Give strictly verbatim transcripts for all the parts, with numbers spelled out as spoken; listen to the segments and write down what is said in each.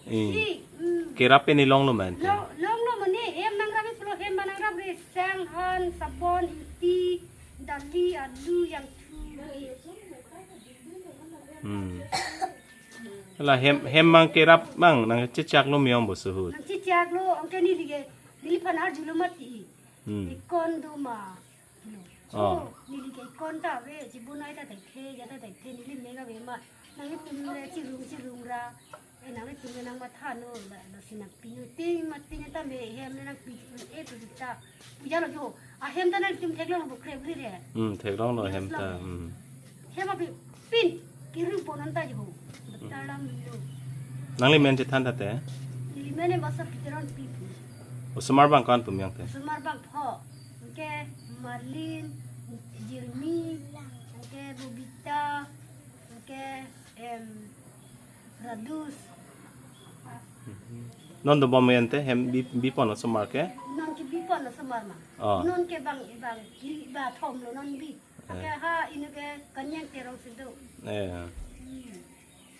Eh. Si, hmm. Kerap pen ilonglo ma ante? Long, longlo mane, hem nangrap pulo, hem ba nangrap re, sang, han, sabon, ingti, dali, alu, jangthu. Hmm. La hem, hem mang kerap mang nangchechaklo me-ong bo suhut. Nangchechaklo, anke neli ke, neliphan arjulo mati. Hmm. Ikon do ma. Oh. Oh, neli ke ikon ta ave, chibonai ta thekthe, ja ta thekthe, neli me ke ave ma. Nanglitum le chirung chirung ra. Eh, nanglitum le nangmatha non, la, lasi nangpi non, ting ma ting ta me hem le nangpi, eh, pu ta. Pujalo jo. Ahem ta nangtum theklonglo krep ri re. Hmm, theklonglo hem ta. Theklonglo. Hmm. Hem aphi pin, kiri ponan ta jo. Talam lo. Nangli men chethan ta te? Neli men Basa Peter Ronpi pu. Osomar bang ko-an pu me-ong te? Osomar bang pho. Anke Marlin, Jeremy, anke Bobita, anke, em, Radus. Non dobom ante hem bi, bipon osomar ke? Non ke bipon osomar ma. Oh. Non ke bang, bang, li ba thomlo non bi. Eh. Anke ha inut ke Kanyang Terong si do. Eh. Hmm.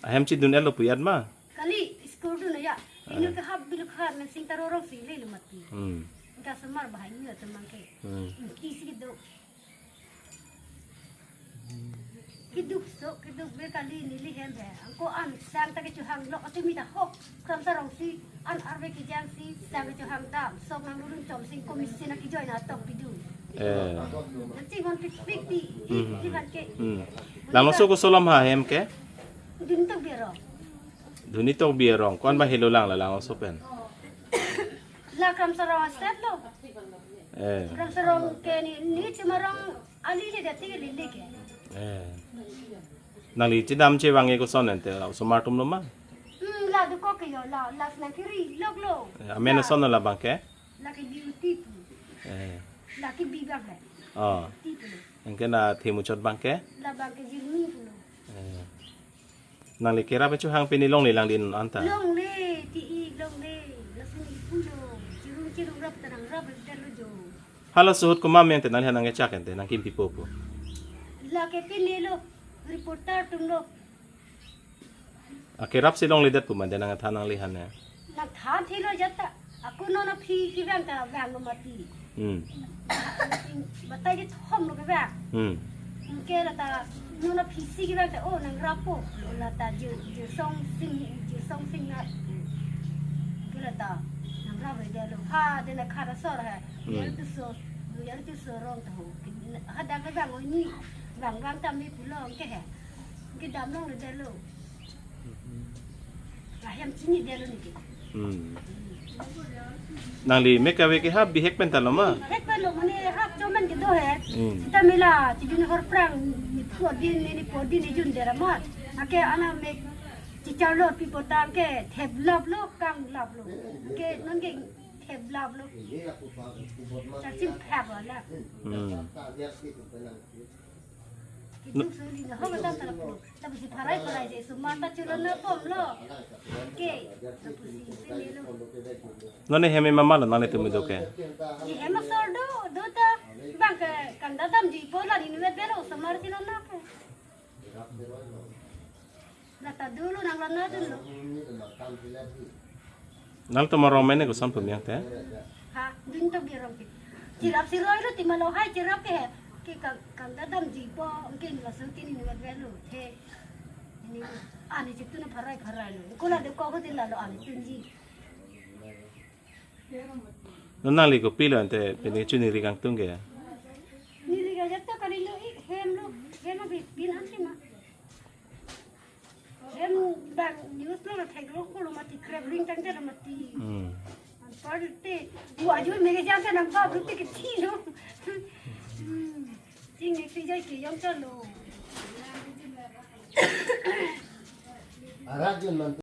Ahem chidun-etlo pu ajat ma? Kali, school dun ya. Eh. Inut ke hap biluk har men sing taro rong si lelo mati. Hmm. Anke osomar bahai ni atum bang ke. Hmm. Hmm, isi do. Keduk so, keduk be kali neli hem he. Angko an sang ta kechohang lo, ate mi ta hok. Kramsa rong si, an arve kejang si, sang kechohang dam. Sok nang rurun chom sing komisi na kejoi na tok pidu. Eh. Nanti mon pik pik ti, i, Hmm. i van ke. Hmm. Langno so koson alam ha hem ke? Dun tok berong. Dun tok berong. Ko-an ba helo lang la langno so pen? La Kramsa rong aset lo. Eh. Kramsa rong ke ni, ni cuma rong ali le dati ke lili ke. Eh. Nangli chedam chevang ke koson ante, osomar atum lo ma? Hmm, la do ko ke yo, la, la sna kiri lok lo. Eh, amen ason la bang ke? La ke Beauty pu. Eh. La ke bi bang ke. Oh. Beauty pu. Anke la themuchot bang ke? La bang ke Jeremy pu lo. Eh. Nangli kerap kechohang pen ilongle lang din anta? Longle, ti i longle. Lason ipulo. Chirung chirung rap ta nangrap lo jo. Halaso ahut komat me ante nangli ha nangkechak ante nangkimpipo pu? La ke pini lo, reporter atum lo. Akerap si longledet pu ma de nangthan nangli ha ne? Nangthan thilo jata. Ako non aphi kevang ta vanglo mati. Hmm. Batai kethom lo kevang. Hmm. Anke la ta non aphi si kevang ta, oh, nangrappo. La ta je, je song sing, je song sing na. Anke la ta nangrap de lo. Ha, de na khara sor ha. Hmm. Yar tu so, yar tu so rong ta ho. Hadak kevang o ni. Vang vang ta me pulo anke he. Anke dam longle de lo. Ahem chini de lo neke. Hmm. Nangli me kave ke hap bihek pen ta lo ma? Hek pen lo mane hap chomen kedo he. Hmm. Sita mela, chijun hor prang, ni phu din, ni phu din, ni jun dera ma. Anke ana me chichar lo pi potang ke thep lap lo, kang lap lo. Anke non ke thep lap lo. Chachim phap lo la. Hmm. Keduk soli na ho madam ta lapu. Tapi si pharai pharai je osomar ta chelon na pom lo. Ke, lapu si pini lo. Non ne hem mama lo nanglitum do ke? Ye hem asor do, do ta. Bang ke kang dadam ji po la ni nuet belo osomar chelon na ke. La ta dolo nang lona dunlo. Nangtum arong mene koson pu me-ong te? Ha, dun tok berong ke. Chirap si roi lo ti ma lo hai chirap ke. Ke kang, kang dadam ji po, ke ni laso ti ni nuat velo. He. Ini, ani chitu na pharai pharai lo. Ko la de ko ko ti la lo ani tunji. Non nangli kopilo ante pini chuniri kangtung ke? Niri kajat ta kali lo ik hem lo, hem abi pin anti ma. Hem bang news lo thek lo ko lo mati krep ring tang lo mati. Hmm. Anpar te, bu aju mege jam ta nang ba bu te ke thi lo. Hmm. Ting ek si jai ke yong chalo. Arat jun man